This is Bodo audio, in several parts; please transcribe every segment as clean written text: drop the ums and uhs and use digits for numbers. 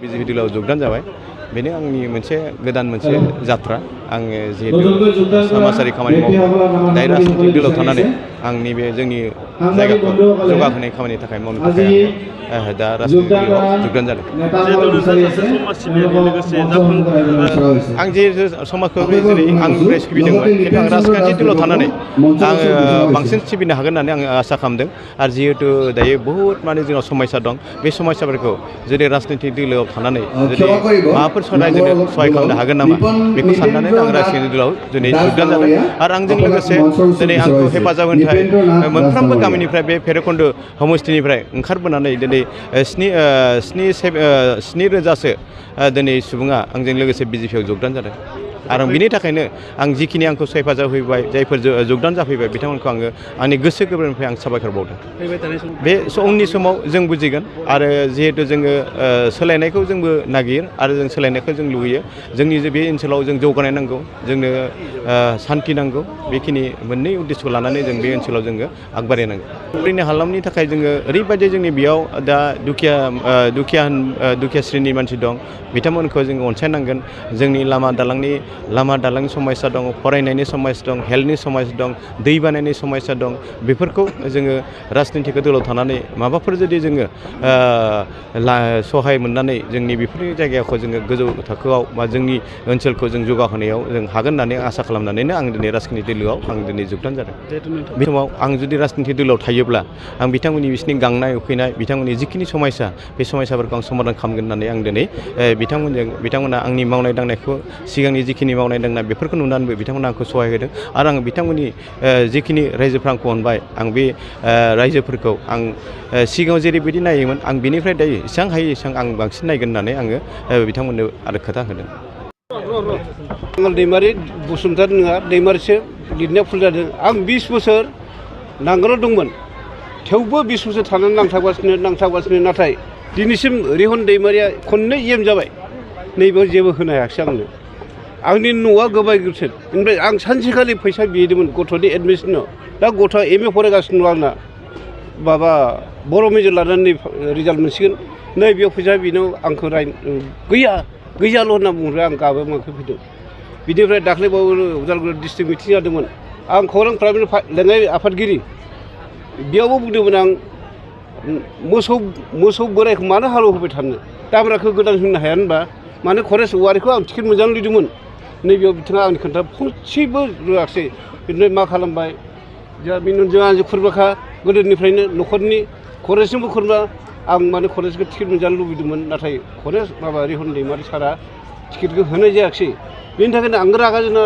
बिजेपि दलाव जगदान जाबाय बेनो आंनि मोनसे गोदान मोनसे जात्रा आङो जिहेतु समाजारि खामानि मावो दायो राजनीतिक दलाव थानानै आंनि बे जोंनि जायगाखौ जौगाहोनाय खामानिनि थाखाय मावनो थाखाय आङो दा राजनीतिक दलाव जगदान जादों। आं जिहेतु समाजखौ जेरै आंनिफ्राय सिबिदोंमोन खिन्थु आं राजखान्थि दलाव थानानै आङो बांसिन सिबिनो हागोन होननानै आङो आसा खालामदों आरो जिहेतु दायो बहुद माने जोंनाव समस्या दं बे समस्याफोरखौ जुदि राजनीतिक दलाव थानानै जुदि माबाफोर रायजोनो सहाय खालामनो हागोन नामा बेखौ साननानै आं राजनीतिक दलाव दिनै जगदान जादों आरो आंजों लोगोसे दिनै आंखौ हेफाजाब होनो थाखाय मोनफ्रोमबो गामिनिफ्राय बे भैरबकुन्द समष्टिनिफ्राय ओंखारबोनानै दिनै 7,000 दिनै सुबुङा आंजों लोगोसे बिजेपिआव जगदान जादों आरो बिनि थाखायनो आं जिखिनि आंखौ हेफाजाब होबाय जायफोर जगदान जाफैबाय बिथांमोनखौ आङो आंनि गोसो गोरबोनिफ्राय आं साबायखर बावदों। बे उननि समाव जों बुजिगोन आरो जिहेतु जोङो सोलायनायखौ जोंबो नागिर आरो जों सोलायनायखौ जों लुबैयो जोंनि बे ओनसोलाव जों जौगानाय नांगौ जोंनो सान्थि नांगौ बेखिनि मोननै उद्देश्यखौ लानानै जों बे ओनसोलाव जोङो आगबारायनांगौ। जोंनि हालामनि थाखाय जोङो ओरैबायदि जोंनि बेयाव दा दुखिया श्रेणिनि मानसि दं बिथांमोनखौ जोङो अनसायनांगोन जोंनि लामा दालांनि समस्या दं फरायनायनि समस्या दं हेल्थनि समस्या दं दै बानायनि समस्या दं बेफोरखौ जोङो राजनीतिक दलाव थानानै माबाफोर जुदि जोङो सहाय मोननानै जोंनि बेफोरनि जायगाखौ जोङो गोजौ थाखोआव बा जोंनि ओनसोलखौ जों जौगाहोनायाव जों हागोन होननानै आसा खालामनानैनो आं दिनै राजनीतिक दलाव आं दिनै जगदान जादों। बे समाव आं जुदि राजनीतिक दलाव थायोब्ला आं बिथांमोननि बिसिनि गांनाय उखैनाय बिथांमोननि जिखिनि समस्या बे समस्याफोरखौ आं समाधान खालामगोन होननानै आं दिनै बिथांमोना आंनि मावनाय दांनायखौ सिगांनि जिखिनि मावनाय दांनाय बेफोरखौ नुनानैबो बिथांमोना आंखौ सहाय होदों आरो आं बिथांमोननि जिखिनि रायजोफ्रा आंखौ अनबाय आं बे रायजोफोरखौ आं सिगाङाव जेरैबायदि नायोमोन आं बिनिफ्राय दायो एसेबां हायो एसेबां आं बांसिन नायगोन होननानै आङो बिथांमोननो आरो खोथा होदों। दैमारि बसुमतारी नङा दैमारिसो लिरनाया भुल जादों आं 20 बोसोर नांगोलाव दंमोन थेवबो 20 बोसोर थानानै नांथाबगासिनो नाथाय दिनैसिम रिहन दैमारिया खननै EM जाबाय नैबेयाव जेबो होनो हायाखिसै आंनि न'आ गोबायग्रोसो ओमफ्राय आं सानसेखालि फैसा बिदोंमोन गथ'नि एडमिसनाव दा गथ'आ MA फरायगासिनो दं आंना माबा बर' मेजर लानानै रिजाल्ट मोनसिगोन नै बेयाव फैसा बिनाव आंखौ गैयाल' होनना बुंबाय आं गाबो मोखां फैदों बिनिफ्राय दाख्लैबावो उदालगुरि डिस्ट्रिक्ट मिटिं जादोंमोन आं खौरां प्राइभेट लेङाइ आफादगिरि बेयावबो बुंदोंमोन आं मोसौ बोरायखौ मानो हालेवहोबाय थानो दामराखौ गोदान होनो हाया होनबा मानो खरेस औवारिखौ आं टिकेट मोजां लिरदोंमोन नैबेयाव बिथाङा आंनि खोथा फंसेबो रोङाखिसै बिनिफ्राय मा खालामबाय जोंहा मिनुनजों आंजों खुरबाखा गोदोनिफ्रायनो न'खरनि खरेसजोंबो खुरबा आं माने खरेसखौ टिकेट मोनजानो लुबैदोंमोन नाथाय खरेस माबा रिहन दैमारि सारा टिकेटखौ होनाय जायाखिसै बेनि थाखायनो आं रागा जोंना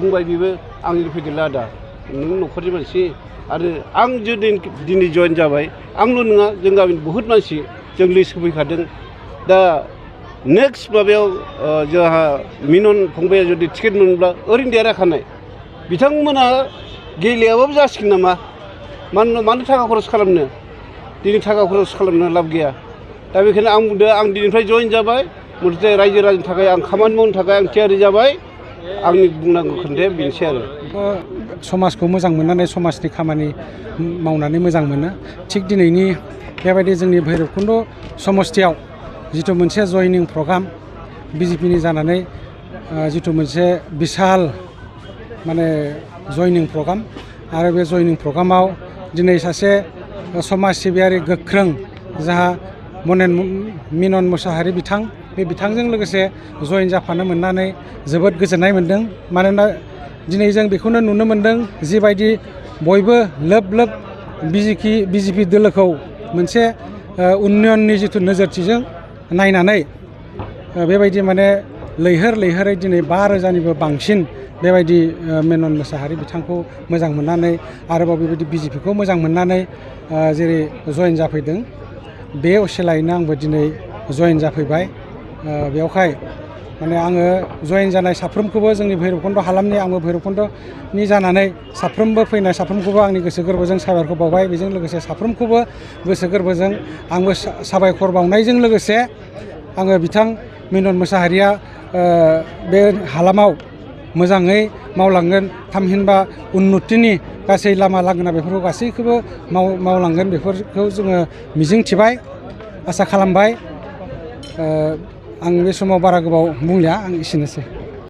बुंबाय बेबो आंनि फैदोंला आदा नों न'खरनि मानसि आरो आं जुदि दिनै जइन जाबाय आंल' नङा जों गामिनि बहुद मानसि जों लिस्ट होफैखादों दा नेक्स्ट माबायाव जोंहा मिनन फंबाया जुदि टिकेट मोनब्ला ओरैनो देरहाखानाय बिथांमोना गेलेयाबाबो जासिगोन नामा मानो थाखा खरस खालामनो दिनै थाखा खरस खालामनो लाब गैया दा बेखायनो आं बुंदों आं दिनैनिफ्राय जइन जाबाय मोनसे रायजो राजानि थाखाय आं खामानि मावनो थाखाय आं थियारि जाबाय आंनि बुंनांगौ खोथाया बेनोसै आरो समाजखौ मोजां मोननानै समाजनि खामानि मावनानै मोजां मोनो थिग दिनैनि बेबायदि जोंनि भैरबकुन्द समष्टियाव जिथु मोनसे जयनिं प्रग्राम बिजेपिनि जानानै जिथु मोनसे बिसाल माने जयनिं प्रग्राम आरो बे जयनिं प्रग्रामाव दिनै सासे समाज सिबियारि गोख्रों जाहा मिनन मुसाहारि बिथां बे बिथांजों लोगोसे जयेन जाफानो मोननानै जोबोद गोजोननाय मोन्दों मानोना दिनै जों बेखौनो नुनो मोन्दों जिबायदि बयबो लोब बिजेपि दोलोखौ मोनसे उन्नयननि जिथु नोजोरथिजों नायनानै बेबायदि माने लैहोरै दिनै 5,000निबो बांसिन बेबायदि मेनन मोसाहारि बिथांखौ मोजां मोननानै आरोबाव बेबायदि बिजेपिखौ मोजां मोननानै जेरै जयेन जाफैदों बे असिलायैनो आंबो दिनै जयेन जाफैबाय बेवहाय माने आङो जयेन जानाय साफ्रोमखौबो जोंनि भैरबकुन्द हालामनि आंबो भैरबकुन्दनि जानानै साफ्रोमबो फैनाय साफ्रोमखौबो आंनि गोसो गोरबोजों साबायखर बावबाय बेजों लोगोसे साफ्रोमखौबो गोसो गोरबोजों आंबो साबायखर बावनायजों लोगोसे आङो बिथां मिनन मोसाहारिया बे हालामाव मोजाङै मावलांगोन थामहिनबा उन्नतिनि गासै लामा लांगोना बेफोरखौ गासैखौबो मावलांगोन बेफोरखौ जोङो मिजिंथिबाय आसा खालामबाय आं बे समाव बारा गोबाव बुंलिया आं एसेनोसै।